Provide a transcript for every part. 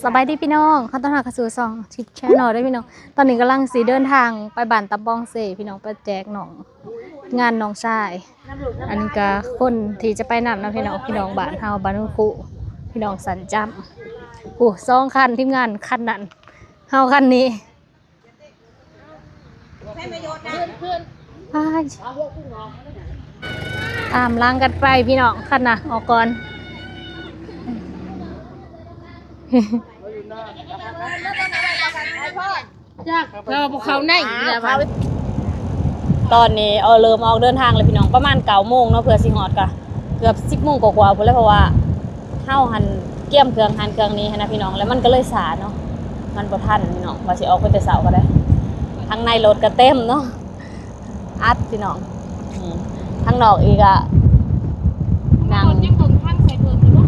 ສະບາຍດີພີ່ນ້ອງ ຂໍຕ້ອນຮັບເຂົ້າສູ່ຊ່ອງທິບແຊນແນວເດີພີ່ນ້ອງ. ຕອນນີ້ກຳລັງຊິເດີນທາງໄປບ້ານຕາປອງເຊພີ່ນ້ອງ ໄປແຈກນ້ອງ ງານນ້ອງຊາຍ. ອັນນີ້ກະຄົນທີ່ຈະໄປນຳເນາະພີ່ນ້ອງ ພີ່ນ້ອງບ້ານເຮົາ ບ້ານຄຸ ພີ່ນ້ອງສັນຈຳ. ໂອ້ ສອງຄັນ ທີມງານຄັນນັ້ນ ເຮົາຄັນນີ້. ໄປ ຕາມຫຼັງກັນໄປພີ່ນ້ອງ ຄັນນະ ອອກກ່ອນ. ຈັກ ເອີ ພວກເຂົາໃນ ຕອນນີ້ ເອີ ເລີ່ມອອກເດີນທາງແລ້ວພີ່ນ້ອງ ປະມານເກົ້າໂມງເນາະ ເພື່ອຊິຮອດ ກະເກືອບສິບໂມງກວ່າໆພຸ້ນແຫຼະ ເພາະວ່າ ເຮົາຫັ້ນກຽມເຄື່ອງຫັ້ນເຄື່ອງນີ້ຫັ້ນນະພີ່ນ້ອງ ແລ້ວມັນກໍເລີຍຊ້າເນາະ ມັນບໍ່ທັນພີ່ນ້ອງ ວ່າຊິອອກໄປແຕ່ເຊົ້າກໍໄດ້. ທາງໃນລົດກໍເຕັມເນາະ ອັດພີ່ນ້ອງ ອືມ ທາງນອກອີກກະ ນັ່ງ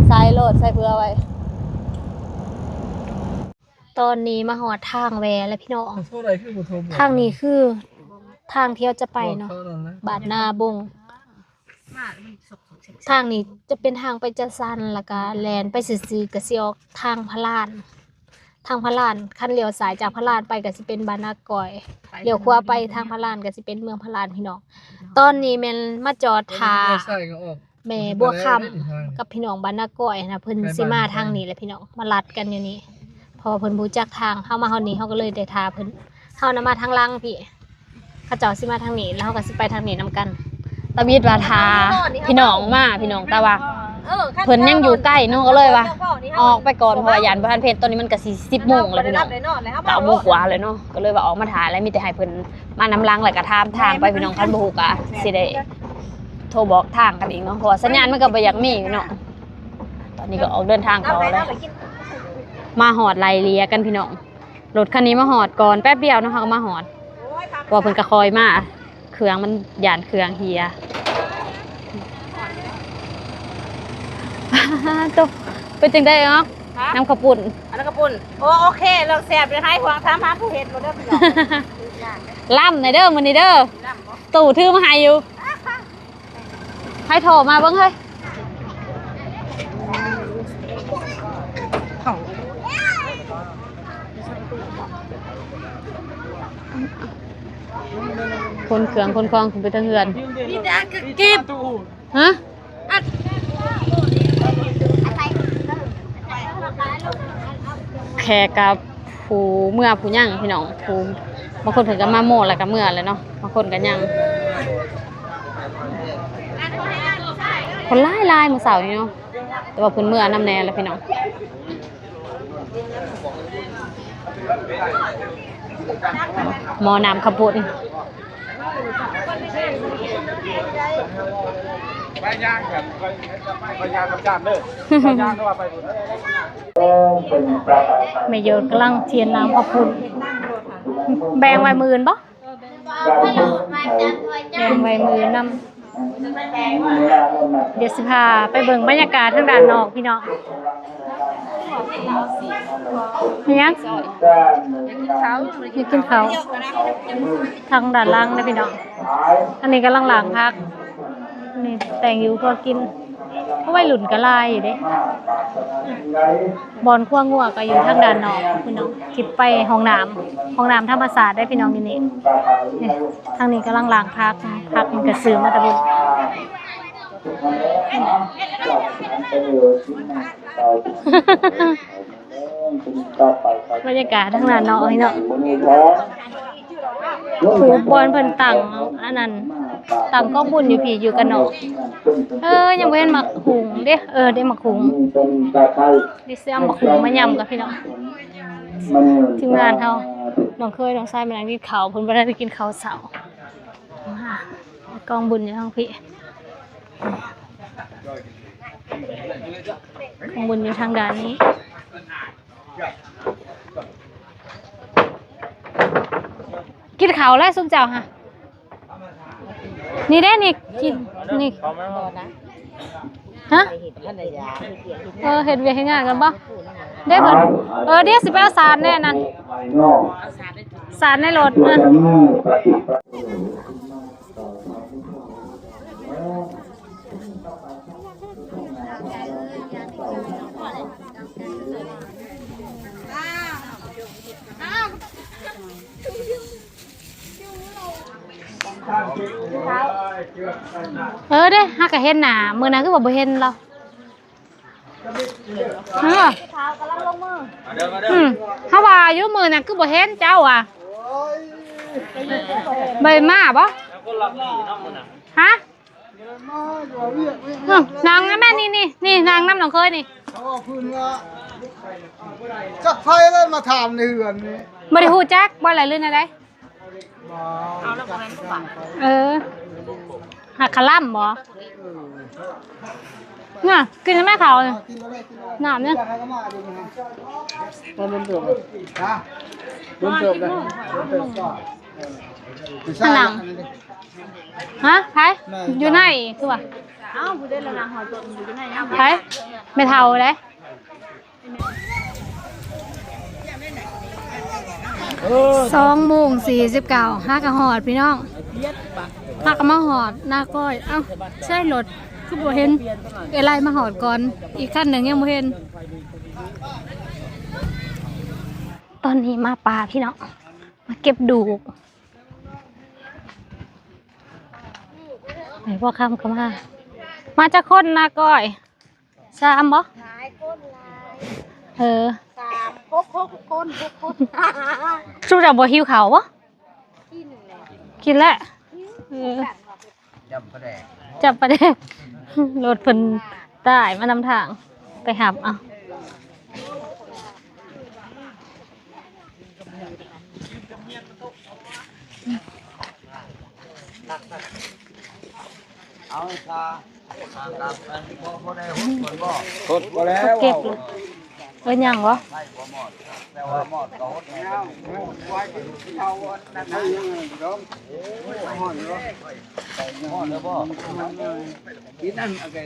ໃສ່ໂລດ ໃສ່ເຜື່ອໄວ້. ຕອນນີ້ມາຮອດທາງແວ່ແລ້ວພີ່ນ້ອງ ທາງນີ້ຄືທາງທີ່ເຮົາຈະໄປເນາະ ບ້ານນາບົງ. ທາງນີ້ຈະເປັນທາງໄປຈະຊັນ ແລ້ວກະແລ່ນໄປຊື່ໆ ກະຊິອອກທາງພະລານ ທາງພະລານ ຄັນລ້ຽວຊ້າຍຈາກພະລານໄປກະຊິເປັນບ້ານນາກ້ອຍ ລ້ຽວຂວາໄປທາງພະລານກະຊິເປັນເມືອງພະລານພີ່ນ້ອງ. ຕອນນີ້ແມ່ນມາຈອດຖ້າ ແມ່ບົວຄຳກັບພີ່ນ້ອງບ້ານນາກ້ອຍຫັ້ນນະ ເພິ່ນຊິມາທາງນີ້ແຫຼະພີ່ນ້ອງ ມາລັດກັນຢູ່ນີ້ ເພາະວ່າເພິ່ນບໍ່ຮູ້ຈັກທາງ ເຮົາມາຮອດນີ້ເຮົາກໍເລີຍໄດ້ຖ້າເພິ່ນ ເຮົານະມາທາງຫຼັງພີ້ ເຂົາເຈົ້າຊິມາທາງນີ້ ແລ້ວເຮົາກໍຊິໄປທາງນີ້ນຳກັນ. ຕາວິດວ່າຖ້າພີ່ນ້ອງມາພີ່ນ້ອງ ແຕ່ວ່າເພິ່ນຍັງຢູ່ໄກເນາະ ກໍເລີຍວ່າອອກໄປກ່ອນ ເພາະວ່າຢ້ານບໍ່ທັນເພດ. ຕອນນີ້ມັນກໍຊິສິບໂມງແລ້ວພີ່ນ້ອງ ເກົ້າໂມງກວ່າແລ້ວເນາະ ກໍເລີຍວ່າອອກມາຖ້າ ແລ້ວມີແຕ່ໃຫ້ເພິ່ນ ມານຳຫຼັງ ແລ້ວກະຖາມທາງໄປພີ່ນ້ອງ ຄັນບໍ່ຮູ້ກະຊິໄດ້ໂທບອກທາງກັນອີກເນາະ ເພາະວ່າສັນຍານມັນກໍບໍ່ຢາກມີເນາະ. ຕອນນີ້ກໍອອກເດີນທາງຕໍ່ແລ້ວ ມາຮອດໄລ່ເລ່ຍກັນພີ່ນ້ອງ. ລົດຄັນນີ້ມາຮອດກ່ອນແປັບດຽວເນາະ ເຮົາກໍມາຮອດ ເພາະວ່າເພິ່ນກໍຄ່ອຍມາ ເຄື່ອງມັນ ຢ້ານເຄື່ອງເຮຍ. ໂຕ ເປັນຈັ່ງໃດເນາະ ຮະ ນ້ຳເຂົ້າປຸ້ນ ອັນນັ້ນເຂົ້າປຸ້ນ ໂອ ໂອເຄ ເລື່ອງແຊບເລື່ອງໄຮຫວງ ຖາມຫາຜູ້ເຮັດໂລດເດີພີ່ນ້ອງ. ລຳແດ່ເດີມື້ນີ້ເດີ ລຳບໍ່ ຕູ້ຖືມາໃຫ້ຢູ່. ໃຜໂທມາເບິ່ງເຮີ້ຍ ຂົນເຄື່ອງຂົນຂອງຂຶ້ນໄປເທິງເຮືອນ ມີແຕ່ກະເກັບ ຮະ ແຂກກັບຜູ້ເມືອຜູ້ຍັງພີ່ນ້ອງ ຜູ້ ບາງຄົນເພິ່ນກໍມາໂມແລ້ວກໍເມືອແລ້ວເນາະ ບາງຄົນກໍຍັງ ຄົນຫຼາຍໆມື້ເຊົ້ານີ້ເນາະ ແຕ່ວ່າເພິ່ນເມືອນຳແດ່ແຫຼະພີ່ນ້ອງ. ໝໍ້ນ້ຳເຂົ້າປຸ້ນ ໄປຍ່າງກັນ ໄປ ໄປຍ່າງນຳກັນເດີ ໄປຍ່າງເດີ ວ່າໄປພຸ້ນ. ແມ່ໂຍດກຳລັງທຽນນ້ຳເຂົ້າປຸ້ນ ແບ່ງໄວ້ມື້ອື່ນບໍ່? ແບ່ງໄວ້ມື້ນຳ ດຽວຊິພາໄປເບິ່ງບັນຍາກາດທາງດ້ານນອກພີ່ນ້ອງ. ເປັນຫຍັງ? ຢາກກິນເຂົ້າ ຢາກກິນເຂົ້າ ທາງດ້ານຫຼັງເດ້ພີ່ນ້ອງ. ອັນນີ້ກຳລັງລ້າງຜັກ ນີ້ແຕ່ງຢູ່ຄົວກິນ ເພາະໄວລຸ້ນກໍຫຼາຍຢູ່ເດ້. ບ່ອນຄົວງົວກໍຢູ່ທາງດ້ານນອກພີ່ນ້ອງ ທີ່ໄປຫ້ອງນ້ຳ ຫ້ອງນ້ຳທຳມະຊາດໄດ້ພີ່ນ້ອງຢູ່ນີ້. ນີ້ ທາງນີ້ກຳລັງລ້າງຜັກ ຜັກມັນກໍຊື້ມາແຕ່ພຸ້ນ. ບັນຍາກາດທາງດ້ານນອກພີ່ນ້ອງ. ຜູ້ບ່ອນເພິ່ນຕັ້ງອັນນັ້ນ ຕັ້ງກອງບຸນຢູ່ພີ້ ຢູ່ກັນເນາະ. ເອີ ຍັງບໍ່ເຫັນໝາກຫຸ່ງເດ້. ເອີ ໄດ້ໝາກຫຸ່ງ ໄດ້ຊື້ໝາກຫຸ່ງມາຍຳກັບພີ່ນ້ອງ. ທີມງານເຮົາ ນ້ອງເຂີຍນ້ອງຊາຍມານັ່ງກິນເຂົ້າ ເພິ່ນບໍ່ທັນໄດ້ກິນເຂົ້າເຊົ້າ. ກອງບຸນຢູ່ທາງພີ້ ກອງບຸນຢູ່ທາງດ້ານນີ້. ກິນເຂົ້າແລ້ວຊຸມເຈົ້າຫະ ນີ້ເດ້ ນີ້ ກິນ ນີ້ ຮະ ເອີ ເຮັດວຽກເຮັດງານກັນບໍ່ ເດ້ເພິ່ນ. ເອີ ດຽວຊິໄປເອົາສາດແດ່ນັ້ນ ສາດໃນລົດ ເອີ. ເ ເອີເດ້ ຫາກະເຫັນໜ້າ ມື້ນັ້ນຄືວ່າບໍ່ເຫັນລາວ. ເອີ ອືມ ເຮົາວ່າຢູ່ມື້ນັ້ນຄືບໍ່ເຫັນເຈົ້າຫວາ ບໍ່ໄດ້ມາບໍ? ຮະ? ອືມ ນັ່ງນຳແມ່ ນີ້ໆ ນີ້ນັ່ງນຳນ້ອງເຄີຍນີ້. ເຂົາເວົ້າພື້ນວ່າ ຈັກໃຜເລີຍມາຖາມໃນເຮືອນນີ້ ບໍ່ໄດ້ຮູ້ຈັກບໍ່ລະ ຫຼືແນວໃດ? ເອົາແລ້ວບໍ່ແມ່ນຜູ້ບາດ ເອີ ຫາກຄະລຳບໍ? ເອີ ນ່າ ກິນແມ່ເຂົານີ້ ນ້ຳນີ້ ຕອນລົມເຕີບ ຮະ ລົມເຕີບເລີຍ ລົມເຕີບກວ່າ ອັນນັ້ນ ຮະ ໃຜ? ຢູ່ໃນຄືວ່າ ເອົ້າ ຜູ້ໃດລະນາງຫອຍຕົນຢູ່ໃນ ໃຜ? ແມ່ເຖົ້າເດ້. ສອງໂມງສີ່ສິບເກົ້າ ຫາກະຮອດພີ່ນ້ອງ ຫາກະມາຮອດນາກ້ອຍ. ເອົ້າ ໃສລົດຄືບໍ່ເຫັນ ເອື້ອຍໄລ່ມາຮອດກ່ອນ ອີກຄັນໜຶ່ງຍັງບໍ່ເຫັນ. ຕອນນີ້ມາປ່າພີ່ນ້ອງ ມາເກັບດູກ ໃຫ້ພໍ່ຄຳກະມາ. ມາຈັກຄົນນາກ້ອຍ? ສາມບໍ? ຫຼາຍຄົນຫຼາຍ ເອີ ສາມ ຫົກ ຫົກຄົນ ຫົກຄົນ. ຊຸມເຈົ້າບໍ່ຫິວເຂົ້າບໍ? ກິນແລ້ວ ກິນແລ້ວ ເອີ ຈຳປາແດກ ຈຳປາແດກ. ລົດເພິ່ນຕາຍມານຳທາງ ໄປຮັບເອົາ. ເອົາຊະ ຫາກັບອັນພໍ ພໍໄດ້ຫົດເພິ່ນບໍ່? ຫົດບໍ່ແລ້ວ ເກັບ ເອີ ຍັງບໍ່?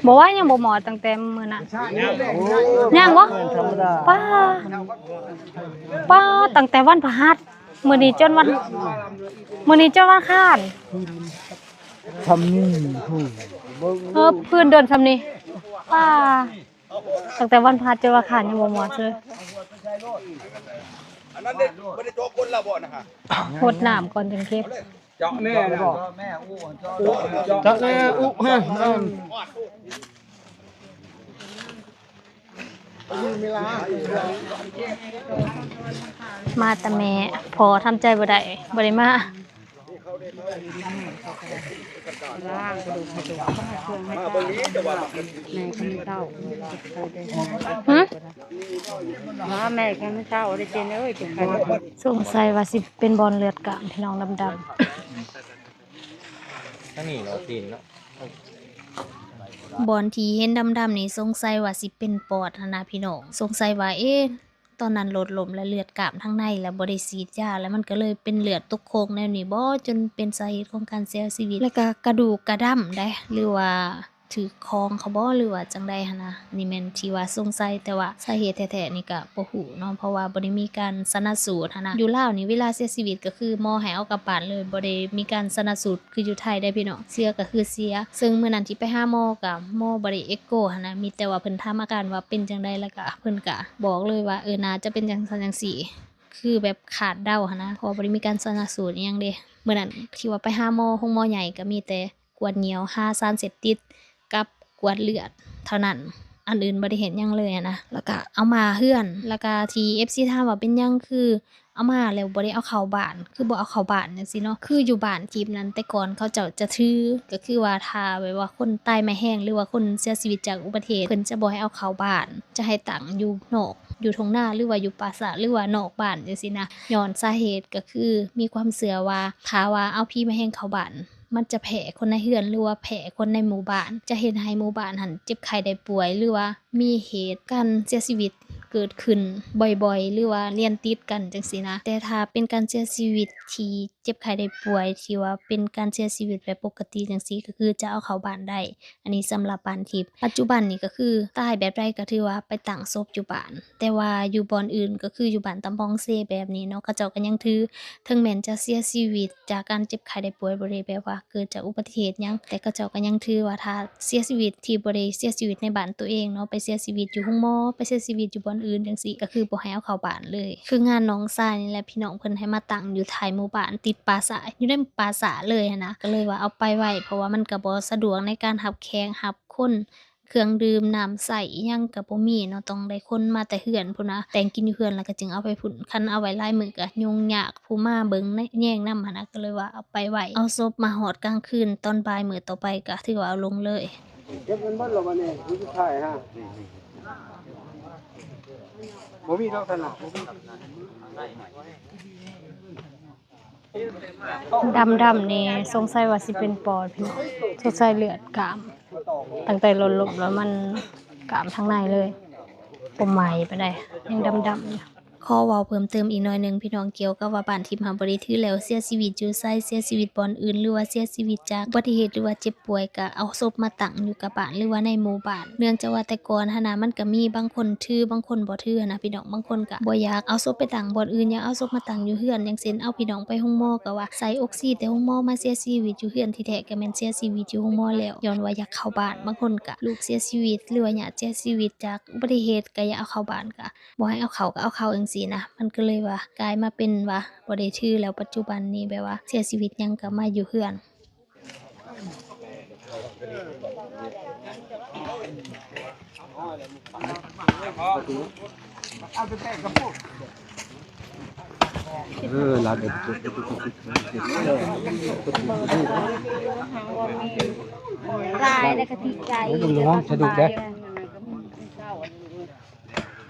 ບໍ່ວ່າຍັງບໍ່ໝົດຕັ້ງແຕ່ມື້ນັ້ນ ຍັງບໍ່? ປ້າ ປ້າ ຕັ້ງແຕ່ວັນພະຫັດ ມື້ນີ້ຈົນວັນ ມື້ນີ້ຈົນວັນອັງຄານ ຊ່ຳນີ້ພຸ້ນ ເອີ ພື້ນດົນຊ່ຳນີ້ ປ້າ ຕັ້ງແຕ່ວັນພະຫັດຈົນວັນອັງຄານຍັງບໍ່ໝົດເລີຍ. ອັນນັ້ນເດ້ ບໍ່ໄດ້ໂຈະຄົນລະບໍ່ນະຮະ? ຫົດນ້ຳກ່ອນຈຶ່ງເກັບ. ເຈາະແນ່ນະ ເຈາະແນ່ອຸຮະ ມາແຕ່ແມ່ ພໍ່ທຳໃຈບໍ່ໄດ້ ບໍ່ໄດ້ມາ. ແມ່ຄັນເຕົ້າ ຫື? ແມ່ຄັນເຕົ້າໄດ້ເຈັນເອີຍ ສົງໄສວ່າຊິເປັນບ່ອນເລືອດກ້າມ ພີ່ນ້ອງ ດຳໆ ທາງນີ້ເນາະ ຕີນເນາະ ບ່ອນທີ່ເຫັນດຳໆນີ້ ສົງໄສວ່າຊິເປັນປອດຫັ້ນນະ ພີ່ນ້ອງ ສົງໄສວ່າ ເອ ຕອນນັ້ນລົດລົ້ມ ແລະ ເລືອດກ້າມທາງໃນ ແລະ ບໍ່ໄດ້ສີດຢາ ແລະ ມັນກະເລີຍເປັນເລືອດຕົກໂຄ້ງແນວນີ້ບໍ ຈົນເປັນສາເຫດຂອງການເສຍຊີວິດ ແລະ ກະກະດູກກະດຳໃດ ຫຼືວ່າຖືກຂອງເຂົາບໍ ຫຼືວ່າຈັ່ງໃດຫັ້ນນະ. ນີ້ແມ່ນທີ່ວ່າສົງໄສ ແຕ່ວ່າສາເຫດແທ້ໆນີ້ກະບໍ່ຮູ້ເນາະ ເພາະວ່າບໍ່ໄດ້ມີການຊະນະສູດຫັ້ນນະ. ຢູ່ລາວນີ້ ເວລາເສຍຊີວິດກະຄືໝໍໃຫ້ເອົາກັບບ້ານເລີຍ ບໍ່ໄດ້ມີການຊະນະສູດ ຄືຢູ່ໄທໄດ໋ພີ່ນ້ອງ ເສຍກະຄືເສຍ. ເຊິ່ງມື້ນັ້ນທີ່ໄປຫາໝໍກະໝໍບໍ່ໄດ້ເອັກໂກຫັ້ນນະ ມີແຕ່ວ່າເພິ່ນຖາມອາການວ່າເປັນຈັ່ງໃດ ແລ້ວກະເພິ່ນກະບອກເລີຍວ່າ ເອີ ໜ້າຈະເປັນຈັ່ງຊັ້ນຈັ່ງຊີ້ ຄືແບບຄາດເດົາຫັ້ນນະ ເພາະວ່າບໍ່ໄດ້ມີການຊະນະສູດອີ່ຫຍັງເດ້. ມື້ນັ້ນທີ່ວ່າໄປຫາໝໍໂຮງໝໍໃຫຍ່ກະມີແຕ່ກວດຍ່ຽວ ຫາສານເສບຕິດ ກັບກວດເລືອດເທົ່ານັ້ນ ອັນອື່ນບໍ່ໄດ້ເຮັດຫຍັງເລີຍຫັ້ນນະ. ແລ້ວກະເອົາມາເຮືອນ ແລ້ວກະທີ່ເອັຟຊີຖາມວ່າເປັນຫຍັງຄື ເອົາມາແລ້ວບໍ່ໄດ້ເອົາເຂົ້າບ້ານ ຄືບໍ່ເອົາເຂົ້າບ້ານຈັ່ງຊີ້ເນາະ. ຄືຢູ່ບ້ານທິບນັ້ນ ແຕ່ກ່ອນເຂົາເຈົ້າຈະຖື ກະຄືວ່າຖ້າແບບວ່າຄົນຕາຍໄມ້ແຮງ ຫຼືວ່າຄົນເສຍຊີວິດຈາກອຸບັດຕິເຫດ ເພິ່ນຈະບໍ່ໃຫ້ເອົາເຂົ້າບ້ານ ຈະໃຫ້ຕັ້ງຢູ່ນອກ ຢູ່ທົ່ງນາ ຫຼືວ່າຢູ່ປ່າຊ້າ ຫຼືວ່ານອກບ້ານຈັ່ງຊີ້ນະ. ຍ້ອນສາເຫດກະຄືມີຄວາມເຊື່ອວ່າ ຖ້າວ່າເອົາຜີໄມ້ແຮງເຂົ້າບ້ານ ມັນຈະແຜ່ຄົນໃນເຮືອນ ຫຼືວ່າແຜ່ຄົນໃນໝູ່ບ້ານ ຈະເຮັດໃຫ້ໝູ່ບ້ານຫັ້ນເຈັບໄຂ້ໄດ້ປ່ວຍ ຫຼືວ່າ ມີເຫດການເສຍຊີວິດເກີດຂຶ້ນບ່ອຍໆ ຫຼືວ່າລຽນຕິດກັນຈັ່ງຊີ້ນະ. ແຕ່ຖ້າເປັນການເສຍຊີວິດທີ່ເຈັບໄຂ້ໄດ້ປ່ວຍ ທີ່ວ່າເປັນການເສຍຊີວິດແບບປົກກະຕິຈັ່ງຊີ້ ກະຄືຈະເອົາເຂົ້າບ້ານໄດ້. ອັນນີ້ສຳລັບບ້ານທິບ. ປັດຈຸບັນນີ້ກະຄືຕາຍແບບໃດກະຖືວ່າໄປຕັ້ງສົບຢູ່ບ້ານ ແຕ່ວ່າຢູ່ບ່ອນອື່ນກະຄືຢູ່ບ້ານຕຳບອງເຊແບບນີ້ເນາະ ເຂົາເຈົ້າກະຍັງຖື ເຖິງແມ່ນຈະເສຍຊີວິດຈາກການເຈັບໄຂ້ໄດ້ປ່ວຍ ບໍ່ໄດ້ແບບວ່າເກີດຈາກອຸບັດຕິເຫດຫຍັງ ແຕ່ເຂົາເຈົ້າກະຍັງຖືວ່າຖ້າເສຍຊີວິດທີ່ບໍ່ໄດ້ເສຍຊີວິດໃນບ້ານໂຕເອງເນາະ ໄປເສຍຊີວິດຢູ່ໂຮງໝໍ ໄປເສຍຊີວິດຢູ່ບ່ອນ ອື່ນຈັ່ງຊີ້ ກໍຄືບໍ່ໃຫ້ເອົາເຂົ້າບ້ານເລີຍ. ຄືງານນ້ອງຊາຍນີ້ແຫຼະ ພີ່ນ້ອງເພິ່ນໃຫ້ມາຕັ້ງຢູ່ທ້າຍໝູ່ບ້ານ ຕິດປ່າຊ້າ ຢູ່ໃນປ່າຊ້າເລີຍຫັ້ນນະ ກໍເລີຍວ່າເອົາໄປໄວ້ ເພາະວ່າມັນກໍບໍ່ສະດວກໃນການຮັບແຂກຮັບຄົນ ເຄື່ອງດື່ມນ້ຳໃຊ້ອີ່ຫຍັງກໍບໍ່ມີເນາະ ຕ້ອງໄດ້ຂົນມາແຕ່ເຮືອນພຸ້ນນະ ແຕ່ງກິນຢູ່ເຮືອນ ແລ້ວກໍຈຶ່ງເອົາໄປພຸ້ນ. ຄັນເອົາໄວ້ຫຼາຍມື້ກໍຫຍຸ້ງຍາກ ຜູ້ມາເບິ່ງແຍງນຳຫັ້ນນະ ກໍເລີຍວ່າເອົາໄປໄວ້ ເອົາສົບມາຮອດກາງຄືນ ຕອນບ່າຍມື້ຕໍ່ໄປກໍຖືວ່າເອົາລົງເລີຍ. ເກັບເງິນເບິດແລ້ວບັດນີ້ ມື້ສຸດທ້າຍຫາ ບໍ່ມີດອກ ທ່ານນະ ບໍ່ມີ. ດຳໆ ນີ້ສົງໄສວ່າຊິເປັນປອດ ພີ່ນ້ອງ ສົງໄສເລືອດກ້າມ ຕັ້ງແຕ່ລົດລົ້ມແລ້ວ ມັນກ້າມທາງໃນເລີຍ ບໍ່ໄໝ້ປານໃດ ຍັງດຳໆ ຢູ່. ຂໍເວົ້າເພີ່ມເຕີມອີກໜ້ອຍໜຶ່ງ ພີ່ນ້ອງ ກ່ຽວກັບວ່າບ້ານທີ່ມາບໍ່ໄດ້ຖືແລ້ວ ເສຍຊີວິດຢູ່ໃສ ເສຍຊີວິດບ່ອນອື່ນ ຫຼືວ່າເສຍຊີວິດຈາກອຸບັດຕິເຫດ ຫຼືວ່າເຈັບ ປ່ວຍ ກະເອົາສົບມາຕັ້ງຢູ່ກັບບ້ານ ຫຼືວ່າໃນໝູ່ບ້ານ. ເນື່ອງຈາກວ່າແຕ່ກ່ອນຫັ້ນນະ ມັນກະມີບາງຄົນຖື ບາງຄົນບໍ່ຖືຫັ້ນນະ ພີ່ນ້ອງ. ບາງຄົນກະບໍ່ຢາກເອົາສົບໄປຕັ້ງບ່ອນອື່ນ ຢາກເອົາສົບມາຕັ້ງຢູ່ເຮືອນ. ຢ່າງເຊັ່ນ ເອົາພີ່ນ້ອງໄປໂຮງໝໍ ກະວ່າໃສ່ອົກຊີແຕ່ໂຮງໝໍ ມາເສຍຊີວິດຢູ່ເຮືອນ ທີ່ແທ້ກະແມ່ນເສຍຊີວິດຢູ່ໂຮງໝໍແລ້ວ ຍ້ອນວ່າຢາກເຂົ້າບ້ານ. ບາງຄົນກະລູກເສຍຊີວິດ ຫຼືວ່າຍາດເສຍຊີວິດຈາກອຸບັດຕິເຫດ ກະຢາກເອົາເຂົ້າບ້ານ ກະບໍ່ໃຫ້ເອົາເຂົ້າ ກະເອົາເຂົ້າ ຈັ່ງຊີ້ນະ. ມັນກະເລີຍວ່າກາຍມາເປັນວ່າບໍ່ໄດ້ຖືແລ້ວ ປັດຈຸບັນນີ້ ແບບວ່າເສຍຊີວິດຫຍັງກະມາຢູ່ເຮືອນ. ເອີ ລາວເປັນ ລາຍ ແລ້ວກະທີ່ໄກ່ ມັນກໍຮ້ອນສະດຸກເດ້.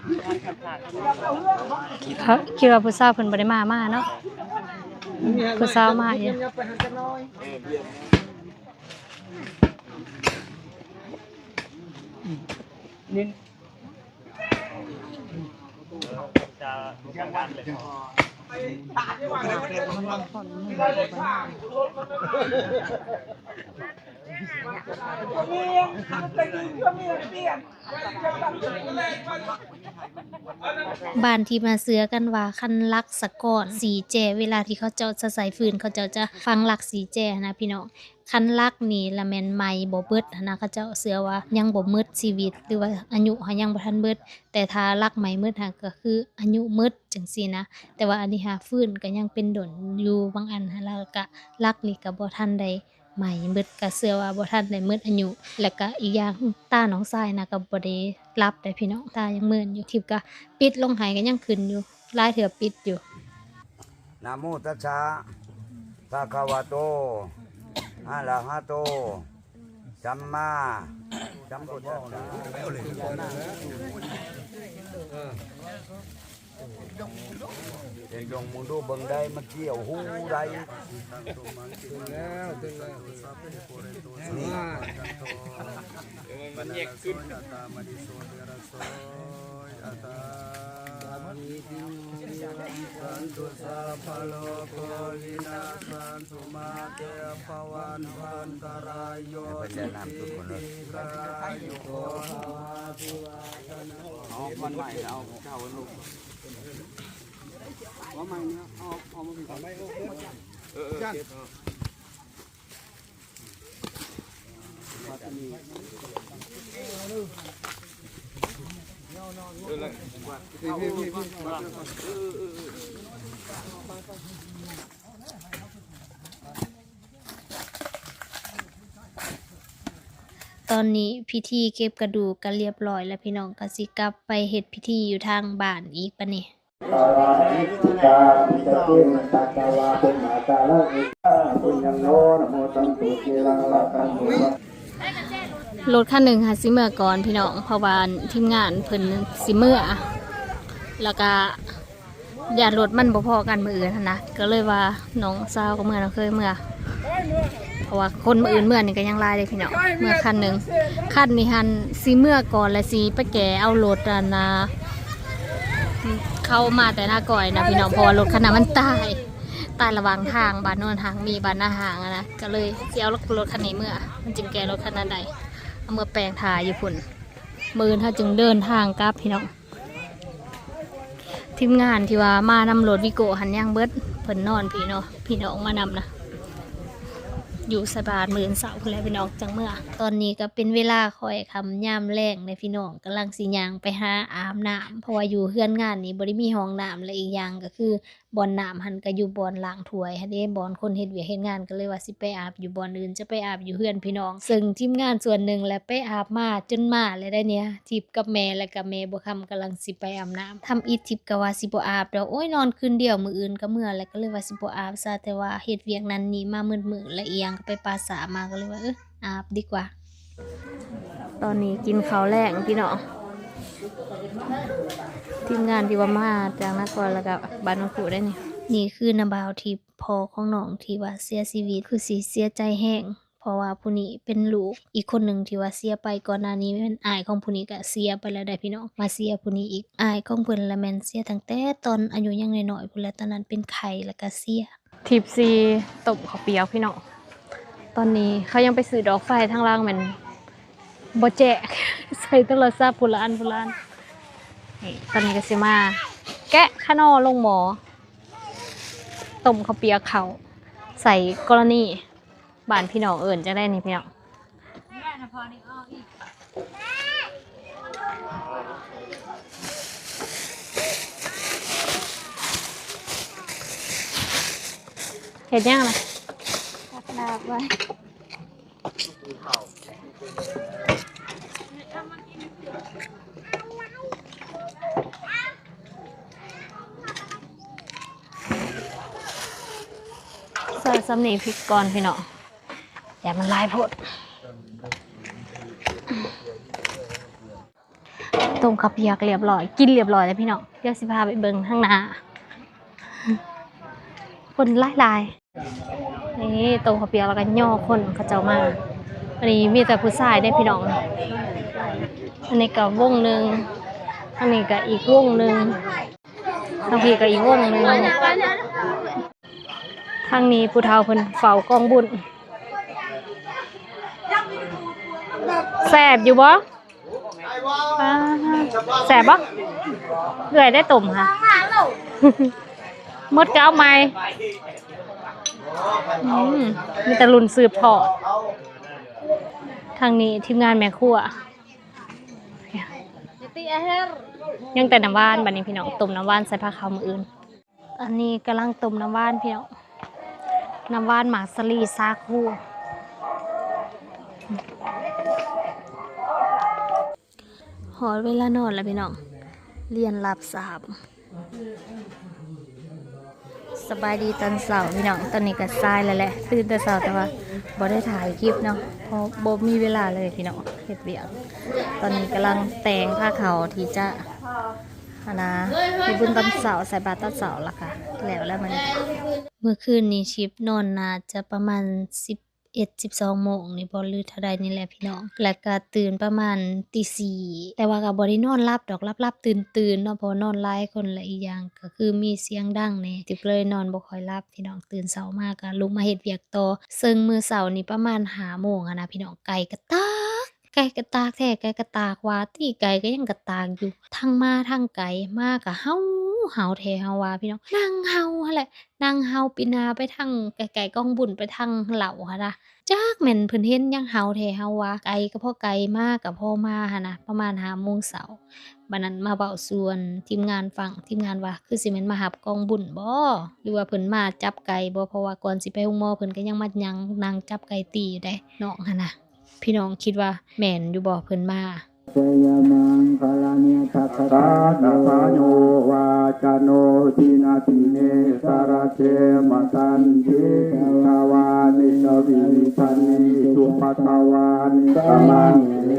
ຄິດວ່າ ຄິດວ່າຜູ້ສາວເພິ່ນບໍ່ໄດ້ມາ ມາເນາະ ຜູ້ສາວມາຢູ່. ບ້ານທີ່ມາເຊື່ອກັນວ່າ ຄັນຫຼັກສະກ້ອນສີແຈ້ ເວລາທີ່ເຂົາເຈົ້າຈະໃສ່ຟືນ ເຂົາເຈົ້າຈະຝັງຫຼັກສີແຈ້ຫັ້ນນະ ພີ່ນ້ອງ. ຄັນຫຼັກນີ້ລະແມ່ນໄໝ້ບໍ່ເບິດຫັ້ນນະ ເຂົາເຈົ້າເຊື່ອວ່າຍັງບໍ່ໝົດຊີວິດ ຫຼືວ່າອາຍຸເຮົາຍັງບໍ່ທັນເບິດ. ແຕ່ຖ້າຫຼັກໄໝ້ໝົດຫັ້ນ ກໍຄືອາຍຸໝົດ ຈັ່ງຊີ້ນະ. ແຕ່ວ່າອັນນີ້ຫາຟືນກໍຍັງເປັນດົນຢູ່ ບາງອັນຫັ້ນ ແລ້ວກະຫຼັກນີ້ກໍບໍ່ທັນໄດ້ ໄໝ້ເບິດ ກະເຊື່ອວ່າບໍ່ທັນໄດ້ໝົດອາຍຸ. ແລ້ວກະອີກຢ່າງ ຕານ້ອງຊາຍນະກະບໍ່ໄດ້ຫຼັບເດ້ພີ່ນ້ອງ ຕາຍັງເມີນຢູ່. ທິບກະປິດລົງໃຫ້ ກະຍັງຂຶ້ນຢູ່ ຫຼາຍເທື່ອປິດຢູ່. ນະໂມຕັດສະ ພະຄະວະໂຕ ອະລະຫະໂຕ ສຳມາສຳພຸດທັດສະ. ເຫັນດວງໝູດູເບິ່ງໄດ້ ມັນກ່ຽວຫູໄດ້. ມັນແຍກຂຶ້ນ. ເອົາມັນໃໝ່ ເອົາເຈົ້າລົງ. ເອົາໃໝ່ເນາະ ເອົາ ເອົາມາເອົາໃໝ່ ເອີ ເອີ ເກັບ. ຕອນນີ້ພິທີເກັບກະດູກກະລຽບຮ້ອຍແລ້ວ ພີ່ນ້ອງ ກະຊິກັບໄປເຮັດພິທີຢູ່ທາງບ້ານອີກບາດນີ້. ລົດຄັນໜຶ່ງຫາຊິເມືອກ່ອນພີ່ນ້ອງ ເພາະວ່າທີມງານເພິ່ນຊິເມືອ ແລ້ວກະຢ້ານລົດມັນບໍ່ພໍກັນມື້ອື່ນຫັ້ນນະ ກໍເລີຍວ່ານ້ອງສາວກໍເມືອ ນ້ອງເຂີຍເມືອ. ເພາະວ່າຄົນມື້ອື່ນເມືອນີ້ກໍຍັງຫຼາຍເດ້ພີ່ນ້ອງ ເມືອຄັນໜຶ່ງ ຄັນນີ້ຫັ້ນຊິເມືອກ່ອນ ແລ້ວຊິໄປແກ່ເອົາລົດອັນນ່າ ເຂົາມາແຕ່ນາກ້ອຍນະພີ່ນ້ອງ ເພາະວ່າລົດຄັນນັ້ນມັນຕາຍ ຕາຍລະຫວ່າງທາງ ບ້ານໂນນຫາງມີ ບ້ານນາຫາງຫັ້ນນະ ກໍເລີຍຊິເອົາລົດຄັນນີ້ເມືອ ມັນຈຶ່ງແກ່ລົດຄັນນັ້ນໄດ້ ເອົາເມືອແປງຖ້າຢູ່ພຸ້ນ ມື້ອື່ນເຮົາຈຶ່ງເດີນທາງກັບພີ່ນ້ອງ. ທີມງານທີ່ວ່າມານຳລົດວິໂກ້ຫັ້ນຍັງເບິດ ເພິ່ນນອນພີ້ເນາະ ພີ່ນ້ອງມານຳນະ. ຢູ່ໃສ່ບາດມື້ອື່ນເຊົ້າພຸ້ນແຫຼະພີ່ນ້ອງ ຈັ່ງເມືອ. ຕອນນີ້ກໍເປັນເວລາຄ່ອຍຄ່ຳຍາມແລງເດ້ພີ່ນ້ອງ ກຳລັງຊິຍ່າງໄປຫາອາບນ້ຳ ເພາະວ່າຢູ່ເຮືອນງານນີ້ບໍ່ໄດ້ມີຫ້ອງນ້ຳ ແລະອີກຢ່າງກໍຄື ບ່ອນນ້ຳຫັ້ນກໍຢູ່ບ່ອນລ້າງຖ້ວຍຫັ້ນເດ້ ບ່ອນຄົນເຮັດວຽກເຮັດງານ ກໍເລີຍວ່າຊິໄປອາບຢູ່ບ່ອນອື່ນ ຈະໄປອາບຢູ່ເຮືອນພີ່ນ້ອງ. ເຊິ່ງທີມງານສ່ວນໜຶ່ງແຫຼະໄປອາບມາຈົນມາແລ້ວໄດ໋ນີ້ ທິບກັບແມ່ ແລ້ວກໍແມ່ບົວຄຳກຳລັງຊິໄປອາບນ້ຳ. ທຳອິດທິບກໍວ່າຊິບໍ່ອາບດອກ ໂອ້ຍ ນອນຄືນດຽວ ມື້ອື່ນກໍເມືອແລ້ວ ກໍເລີຍວ່າຊິບໍ່ອາບຊະ ແຕ່ວ່າເຮັດວຽກນັ້ນນີ້ມາມືດໆ ແລະອີກຢ່າງກໍໄປປ່າຊ້າມາ ກໍເລີຍວ່າ ເອີ ອາບດີກວ່າ. ຕອນນີ້ກິນເຂົ້າແລງພີ່ນ້ອງ ທີມງານທີ່ວ່າມາຈາກນະຄອນ ແລ້ວກໍບ້ານນ້ອງຜູ້ໄດ໋ນີ້. ນີ້ຄືນ້າບ່າວທີ່ ພໍ່ຂອງນ້ອງທີ່ວ່າເສຍຊີວິດ ຄືຊິເສຍໃຈແຮງ ເພາະວ່າຜູ້ນີ້ເປັນລູກອີກຄົນໜຶ່ງທີ່ວ່າເສຍໄປ ກ່ອນໜ້ານີ້ແມ່ນອ້າຍຂອງຜູ້ນີ້ກໍເສຍໄປແລ້ວໄດ໋ພີ່ນ້ອງ ມາເສຍຜູ້ນີ້ອີກ. ອ້າຍຂອງເພິ່ນລະແມ່ນເສຍຕັ້ງແຕ່ຕອນອາຍຸຍັງນ້ອຍໆ ພຸ້ນແຫຼະ ຕອນນັ້ນເປັນໄຂ້ ແລ້ວກໍເສຍ. ທິບຊິຕົ້ມເຂົ້າປຽກພີ່ນ້ອງ ຕອນນີ້ເຂົາຍັງໄປຊື້ດອກໄຟ ທາງຫຼັງແມ່ນບໍ່ແຈ້ງ ໃສ່ໂທລະສັບ ພຸ້ນລະອັນ ພຸ້ນລະອັນ. ນີ້ ຕອນນີ້ກໍຊິມາແກະຂະໜໍລົງໝໍ້ ຕົ້ມເຂົ້າປຽກເຂົ້າ ໃສ່ກໍລະນີ ບ້ານພີ່ນ້ອງເອີ້ນຈັ່ງໃດນີ້ພີ່ນ້ອງ? ເຮັດຫຍັງນະ? ຕັກນ້ຳໄວ້. ໃສ່ສ່ຳນີ້ພິກກ່ອນພີ່ນ້ອງ ຢ່າມັນຫຼາຍໂພດ. ຕົ້ມເຂົ້າປຽກລຽບຮ້ອຍ ກິນລຽບຮ້ອຍແລ້ວພີ່ນ້ອງ ດຽວຊິພາໄປເບິ່ງທາງໜ້າ ຄົນຫຼາຍໆ. ນີ້ຕົ້ມເຂົ້າປຽກແລ້ວກໍຍໍຄົນເຂົາເຈົ້າມາ ອັນນີ້ມີແຕ່ຜູ້ຊາຍເດ້ພີ່ນ້ອງ. ອັນນີ້ກໍວົງໜຶ່ງ ທາງນີ້ກໍອີກວົງໜຶ່ງ ທາງພີ້ກໍອີກວົງໜຶ່ງ. ທາງນີ້ຜູ້ເຖົ້າເພິ່ນເຝົ້າກອງບຸນ. ແຊບຢູ່ບໍ່? ປາດ ແຊບບໍ່? ເອື້ອຍໄດ້ຕົ້ມຫະ ໝົດກໍເອົາໃໝ່. ອືມ ມີແຕ່ລຸ້ນສືບທອດ. ທາງນີ້ທີມງານແມ່ຄົວ ຍັງແຕ່ນ້ຳຫວານ. ບັດນີ້ພີ່ນ້ອງ ຕົ້ມນ້ຳຫວານໃສ່ພາເຂົ້າມື້ອື່ນ. ອັນນີ້ກຳລັງຕົ້ມນ້ຳຫວານພີ່ນ້ອງ ນ້ຳຫວານໝາກສາລີສາຄູ. ຮອດເວລານອນແລ້ວພີ່ນ້ອງ ລຽນລາບສາບ. ສະບາຍດີຕອນເຊົ້າພີ່ນ້ອງ ຕອນນີ້ກໍສາຍແລ້ວແຫຼະ ຕື່ນແຕ່ເຊົ້າ ແຕ່ວ່າບໍ່ໄດ້ຖ່າຍຄລິບເນາະ ເພາະບໍ່ມີເວລາເລີຍພີ່ນ້ອງ ເຮັດວຽກ. ຕອນນີ້ກຳລັງແຕ່ງພາເຂົ້າທີ່ຈະ ອັນນະ ເຮັດບຸນຕອນເຊົ້າ ໃສ່ບາດຕອນເຊົ້າ ແລ້ວກະແລ້ວແລ້ວມື້ນີ້. ມື້ຄືນນີ້ທິບນອນໜ້າຈະປະມານສິບເອັດ ສິບສອງໂມງນີ້ບໍ ຫຼືເທົ່າໃດນີ້ແຫຼະພີ່ນ້ອງ ແລ້ວກະຕື່ນປະມານຕີສີ່ ແຕ່ວ່າກະບໍ່ໄດ້ນອນຫຼັບດອກ ຫຼັບໆຕື່ນໆເນາະ ເພາະວ່ານອນຫຼາຍຄົນ ແລະອີກຢ່າງກະຄືມີສຽງດັງແດ່ ທິບກໍເລີຍນອນບໍ່ຄ່ອຍຫຼັບພີ່ນ້ອງ. ຕື່ນເຊົ້າມາກະລຸກມາເຮັດວຽກຕໍ່ ເຊິ່ງມື້ເຊົ້ານີ້ປະມານຫ້າໂມງຫັ້ນນະພີ່ນ້ອງ ໄກ່ກະຕາກ ໄກ່ກະຕາກແທ້ ໄກ່ກະຕາກວ່າຕິ ໄກ່ກໍຍັງກະຕາກຢູ່ ທັງໝາທັງໄກ່ ໝາກະເຫົ່າ ເຫົ່າແທ້ເຫົ່າວ່າພີ່ນ້ອງ ນັ່ງເຫົ່າຫັ້ນແຫຼະ ນັ່ງເຫົ່າປີໜ້າໄປທາງໃກ້ໆກອງບຸນ ໄປທາງເຫຼົ້າຫັ້ນນະ ຈັກແມ່ນເພິ່ນເຫັນຫຍັງ ເຫົ່າແທ້ເຫົ່າວ່າ. ໄກ່ກໍພໍໄກ່ ໝາກໍພໍໝາຫັ້ນນະ ປະມານຫ້າໂມງເຊົ້າ. ບັດນັ້ນມາເວົ້າສູ່ທີມງານຟັງ ທີມງານວ່າຄືຊິແມ່ນມາຮັບກອງບຸນບໍ ຫຼືວ່າເພິ່ນມາຈັບໄກ່ບໍ ເພາະວ່າກ່ອນຊິໄປໂຮງໝໍເພິ່ນກໍຍັງມານັ່ງ ນັ່ງຈັບໄກ່ຕີຢູ່ໃດ໋ ນ້ອງຫັ້ນນະ. ພີ່ນ້ອງຄິດວ່າແມ່ນຢູ່ບໍ່ເພິ່ນມາ? ສາທະພາໂຍວາຈະໂນ ທິນນະພິເນສະລະເສມະສັນທິ ກະວານິກະວິວິທານິ ສຸພັດຕະວານິ ກະມັງ ເອ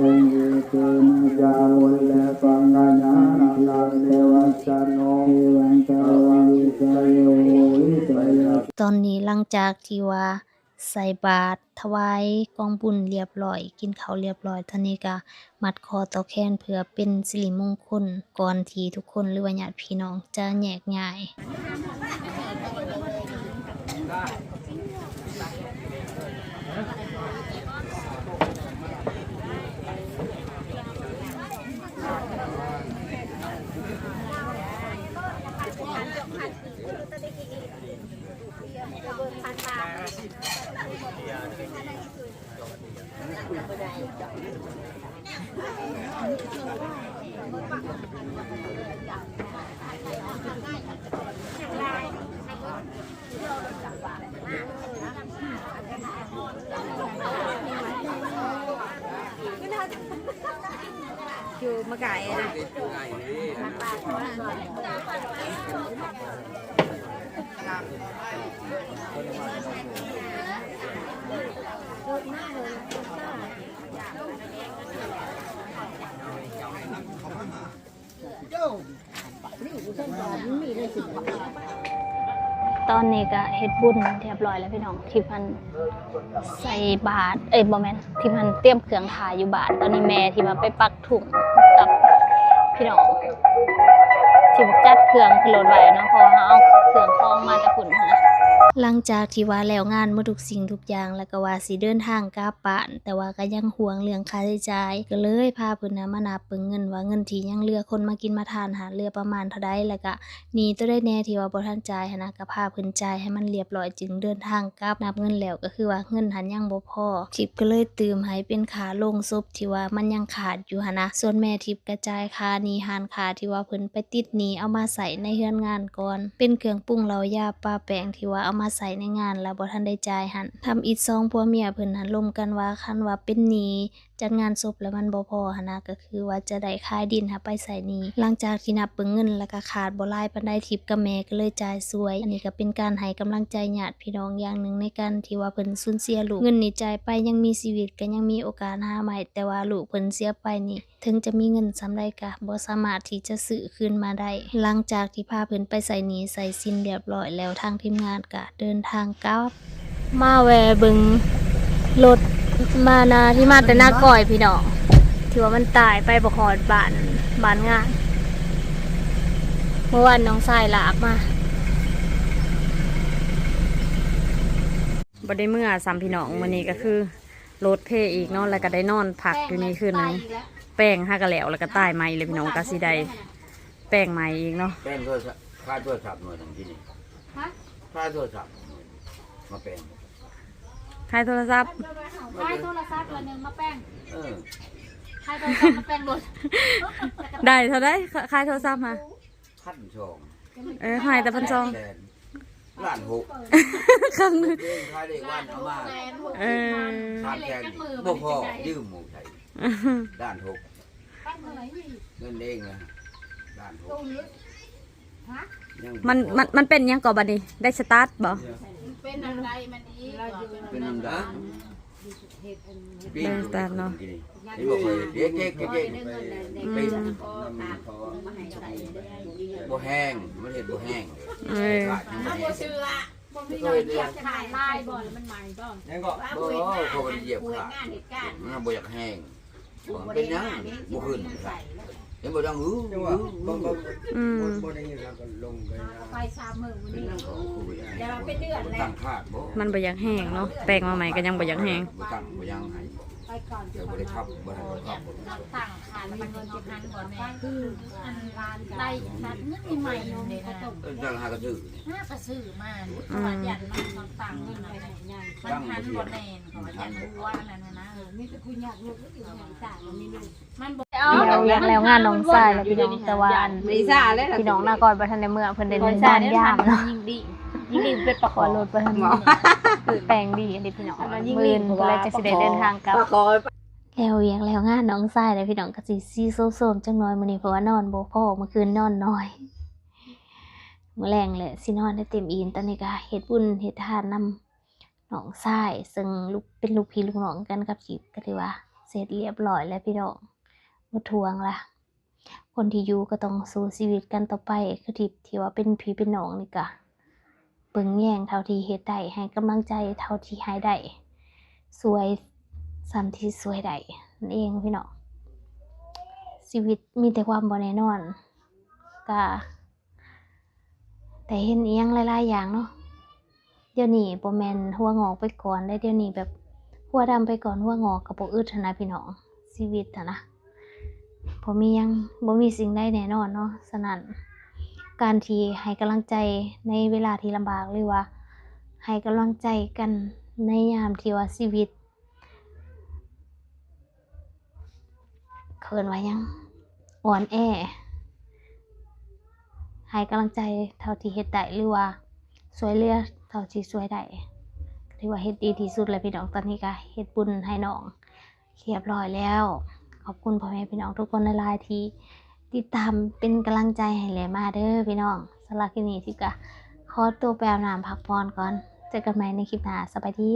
ເຕນະ ຍາວົນ ແລະ ສັງຄະຍານະ ລັງ ເທວະຈະໂນ ເທວັງ ກະວັງ ວິສະເຍໂຫ ວິສະຍາ. ຕອນນີ້ຫຼັງຈາກທີ່ວ່າ ໃສ່ບາດຖວາຍກອງບຸນລຽບລ້ອຍ ກິນເຂົ້າລຽບລ້ອຍ ຕອນນີ້ກະມັດຂໍ້ຕໍ່ແຂນເພື່ອເປັນສິລິມົງຄົນ ກ່ອນທີ່ທຸກຄົນ ຫຼືວ່າຍາດພີ່ນ້ອງຈະແຍກຍ້າຍ. ຢູ່ມາກາຍນະ ຕອນນີ້ກະເຮັດບຸນຮຽບຮ້ອຍແລ້ວພີ່ນ້ອງ ທີ່ເພິ່ນໃສ່ບາດ ເອີຍ ບໍ່ແມ່ນ ທີ່ເພິ່ນຕຽມເຄື່ອງຖ້າຢູ່ບາດ. ຕອນນີ້ແມ່ທີ່ວ່າໄປປັກທຸງກັບພີ່ນ້ອງ ທີ່ຈັດເຄື່ອງຂຶ້ນລົດໄວ້ເນາະ ເພາະວ່າເຮົາເອົາເຄື່ອງຂອງມາແຕ່ພຸ້ນນະ. ຫຼັງຈາກທີ່ວ່າແລ້ວງານໝົດທຸກສິ່ງທຸກຢ່າງ ແລ້ວກໍວ່າຊິເດີນທາງກັບບ້ານ ແຕ່ວ່າກໍຍັງຫ່ວງເລື່ອງຄ່າໃຊ້ຈ່າຍ ກໍເລີຍພາເພິ່ນນະມານັບເບິ່ງເງິນວ່າເງິນທີ່ຍັງເຫຼືອຄົນມາກິນມາທານຫັ້ນເຫຼືອປະມານເທົ່າໃດ ແລ້ວກະໜີ້ໂຕໃດແດ່ທີ່ວ່າບໍ່ທັນຈ່າຍຫັ້ນນະ ກະພາເພິ່ນຈ່າຍໃຫ້ມັນຮຽບຮ້ອຍ ຈຶ່ງເດີນທາງກັບ. ນັບເງິນແລ້ວກໍຄືວ່າເງິນຫັ້ນຍັງບໍ່ພໍ ທິບກໍເລີຍຕື່ມໃຫ້ເປັນຄ່າໂລງສົບທີ່ວ່າມັນຍັງຂາດຢູ່ຫັ້ນນະ. ສ່ວນແມ່ທິບກະຈ່າຍຄ່າໜີ້ຮ້ານຄ້າທີ່ວ່າເພິ່ນໄປຕິດໜີ້ເອົາມາໃຊ້ໃນເຮືອນງານກ່ອນ ເປັນເຄື່ອງປຸງເຫຼົ້າຢາປາແປ້ງທີ່ວ່າເອົາມາໃຊ້ໃນງານແລ້ວບໍ່ທັນໄດ້ຈ່າຍຫັ້ນ. ທຳອິດສອງຜົວເມຍເພິ່ນຫັ້ນລົມກັນວ່າ ຄັນວ່າເປັນໜີ້ຈັດງານສົບແລ້ວມັນບໍ່ພໍຫັ້ນນະ ກໍຄືວ່າຈະໄດ້ຂາຍດິນຫາໄປໃຊ້ໜີ້. ຫຼັງຈາກທີ່ນັບເບິ່ງເງິນແລ້ວກໍຂາດບໍ່ຫຼາຍປານໃດ ທິບກັບແມ່ກໍເລີຍຈ່າຍຊ່ວຍ. ອັນນີ້ກໍເປັນການໃຫ້ກຳລັງໃຈຍາດພີ່ນ້ອງຢ່າງໜຶ່ງໃນການທີ່ວ່າເພິ່ນສູນເສຍລູກ. ເງິນນີ້ຈ່າຍໄປຍັງມີຊີວິດ ກໍຍັງມີໂອກາດຫາໃໝ່ ແຕ່ວ່າລູກເພິ່ນເສຍໄປນີ້ ເຖິງຈະມີເງິນສ່ຳໃດກະບໍ່ສາມາດທີ່ຈະຊື້ຄືນມາໄດ້. ຫຼັງຈາກທີ່ພາເພິ່ນໄປໃຊ້ໜີ້ໃຊ້ສິນຮຽບຮ້ອຍແລ້ວ ທາງທີມງານກະເດີນທາງກັບ. ມາແວ່ເບິ່ງລົດມານາ ທີ່ມາແຕ່ນາກ້ອຍພີ່ນ້ອງ ທີ່ວ່າມັນຕາຍໄປບໍ່ຮອດບ້ານ ບ້ານງານ. ເມື່ອວານນ້ອງຊາຍລາກມາ ບໍ່ໄດ້ເມືອຊ້ຳພີ່ນ້ອງ. ມື້ນີ້ກໍຄືລົດເພອີກເນາະ ແລ້ວກໍໄດ້ນອນພັກຢູ່ນີ້ຄືນໜຶ່ງ. ແປງຫາກະແລ້ວ ແລ້ວກໍຕາຍໃໝ່ເລີຍພີ່ນ້ອງ ກໍຊິໄດ້ແປງໃໝ່ອີກເນາະ. ແປງໂທລະສັບ ຂາຍໂທລະສັບໜ່ວຍໜຶ່ງທີ່ນີ້. ຮະ? ຂາຍໂທລະສັບໜ່ວຍໜຶ່ງ ມາແປງ. ຂາຍໂທລະສັບ ຂາຍໂທລະສັບໜ່ວຍໜຶ່ງມາແປງ. ເອີ ຂາຍໂທລະສັບມາແປງລົດ. ໄດ້ເທົ່າໃດ ຂາຍໂທລະສັບຫາ? ພັນສອງ. ເອີ ໃຫ້ແຕ່ພັນສອງ ແສນ ລ້ານຫົກ ເຄິ່ງໜຶ່ງ. ຂາຍເລກວັນເອົາມາ ເອີ ສາມແສນ ບໍ່ພໍ ຢືມໝູ່ໃຊ້ ລ້ານຫົກ. ເງິນເອງນະ ລ້ານຫົກ. ຍັງບໍ່ພໍ. ມັນ ມັນ ມັນເປັນຫຍັງກໍບັດນີ້ ໄດ້ສະຕາດບໍ່? ເປັນອັນໃດມັນອີກ ເປັນອັນໃດ? ເບິ່ງຕາມເນາະ ເຫັນບໍ່? ເຮັດເກັກໆ ອືມ ບໍ່ແຫ້ງ ມັນເຮັດບໍ່ແຫ້ງ. ເອີ ມັນບໍ່ເຊື່ອ ບໍ່ມີໜ້ອຍຢຽບຂາດລາຍບໍ່ ແລ້ວມັນໃໝ່ບໍ່? ຍັງກໍ ບໍ່ ເຂົາບໍ່ໄດ້ຢຽບຂາດ ມັນບໍ່ຢາກແຫ້ງ ເປັນຫຍັງບໍ່ຂຶ້ນ? ເຫັນບໍ່? ດັງ ອື ອື ອື ອືມ ບໍ່ ບໍ່ໄດ້ຍິນ ໄປສາມມື້ມື້ນີ້ ຢ່າວ່າເປັນເດືອນແລ້ວ ຕັ້ງຄາດບໍ່ ມັນບໍ່ຢາກແຫ້ງເນາະ ແປງມາໃໝ່ກໍຍັງບໍ່ຢາກແຫ້ງ ບໍ່ຕັ້ງບໍ່ຍັງໃຫ້ ໄປກ່ອນ ເຈົ້າບໍ່ໄດ້ຂັບ ບໍ່ໃຫ້ເຂົາຂັບ ຕັ້ງຄາດ ແລ້ວມັນເກັບຫັ້ນບໍ່ແນ່ ອັນໄລ່ສັດເງິນໃໝ່ໆ ເອີ ຈັ່ງຫາກະຊື້ ຫາກະຊື້ມາ ອືມ ເພາະວ່າຢ້ານມັນ ມັນຕັ້ງເງິນໄວ້ໃຫ້ໃຫຍ່ ມັນຫັ້ນບໍ່ແມ່ນ ເພາະວ່າຢ້ານມັນຫົວອັນນັ້ນນະ ເອີ ມີແຕ່ຜູ້ຍາກ ລູກຢູ່ໃນຕາບໍ່ມີລູກ ມັນບໍ່ ແລ້ວ ແລ້ວງານນ້ອງຊາຍແລ້ວພີ່ນ້ອງ ແຕ່ວ່າອັນ ພີ່ນ້ອງນາກອນບໍ່ທັນໄດ້ເມືອ ເພິ່ນໄດ້ນອນຍາມເນາະ ຍິ່ງດີ ຍິ່ງດີເປັນປະຂໍ ເພາະລົດບໍ່ທັນ ແປງດີເດ້ພີ່ນ້ອງ ມື້ອື່ນເພິ່ນເລີຍຈັ່ງຊິໄດ້ເດີນທາງກັບ. ແລ້ວວຽກແລ້ວງານນ້ອງຊາຍແລ້ວພີ່ນ້ອງ ກໍຊິຊີໂຊມໆຈັກໜ່ອຍມື້ນີ້ ເພາະວ່ານອນບໍ່ພໍ ມື້ຄືນນອນໜ້ອຍ ມື້ແລງແຫຼະຊິນອນໃຫ້ເຕັມອີ່ມ. ຕອນນີ້ກໍເຮັດບຸນເຮັດທານນຳ ນ້ອງຊາຍ ເຊິ່ງລູກ ເປັນລູກພີ່ລູກນ້ອງກັນກັບທິບ ກໍຖືວ່າເສັດຮຽບຮ້ອຍແລ້ວພີ່ນ້ອງ ໝົດຫ່ວງລະ. ຄົນທີ່ຢູ່ກໍຕ້ອງສູ້ຊີວິດກັນຕໍ່ໄປ ຄືທິບທີ່ວ່າເປັນພີ່ເປັນນ້ອງນີ້ກະເບິ່ງແຍງເທົ່າທີ່ເຮັດໄດ້ ໃຫ້ກຳລັງໃຈເທົ່າທີ່ໃຫ້ໄດ້ ຊ່ວຍສ່ຳທີ່ຊ່ວຍໄດ້ນັ້ນເອງພີ່ນ້ອງ. ຊີວິດມີແຕ່ຄວາມບໍ່ແນ່ນອນ ກະ ໄດ້ເຫັນອີ່ຫຍັງຫຼາຍໆຢ່າງເນາະ. ດຽວນີ້ບໍ່ແມ່ນຫົວງອກໄປກ່ອນເດ້ ດຽວນີ້ແບບຫົວດຳໄປກ່ອນຫົວງອກກໍບໍ່ອຶດຫັ້ນນະພີ່ນ້ອງ ຊີວິດຫັ້ນນະ ບໍ່ມີຫຍັງ ບໍ່ມີສິ່ງໃດແນ່ນອນເນາະ. ສະນັ້ນ ການທີ່ໃຫ້ກຳລັງໃຈໃນເວລາທີ່ລຳບາກ ຫຼືວ່າ ໃຫ້ກຳລັງໃຈກັນໃນຍາມທີ່ວ່າຊີວິດ ເອີ້ນວ່າຫຍັງ ອ່ອນແອ. ໃຫ້ກຳລັງໃຈເທົ່າທີ່ເຮັດໄດ້ ຫຼືວ່າຊ່ວຍເຫຼືອເທົ່າທີ່ຊ່ວຍໄດ້ ກໍຖືວ່າເຮັດດີທີ່ສຸດແລ້ວພີ່ນ້ອງ. ຕອນນີ້ກໍເຮັດບຸນໃຫ້ນ້ອງຮຽບຮ້ອຍແລ້ວ. ຂອບຄຸນພໍ່ແມ່ພີ່ນ້ອງທຸກຄົນຫຼາຍໆທີ່ຕິດຕາມເປັນກຳລັງໃຈໃຫ້ແຫຼມາເດີພີ່ນ້ອງ. ສຳລັບຄລິບນີ້ທິບກໍຂໍຕົວໄປອາບນ້ຳພັກຜ່ອນກ່ອນ. ເຈີກັນໃໝ່ໃນຄລິບໜ້າ. ສະບາຍດີ.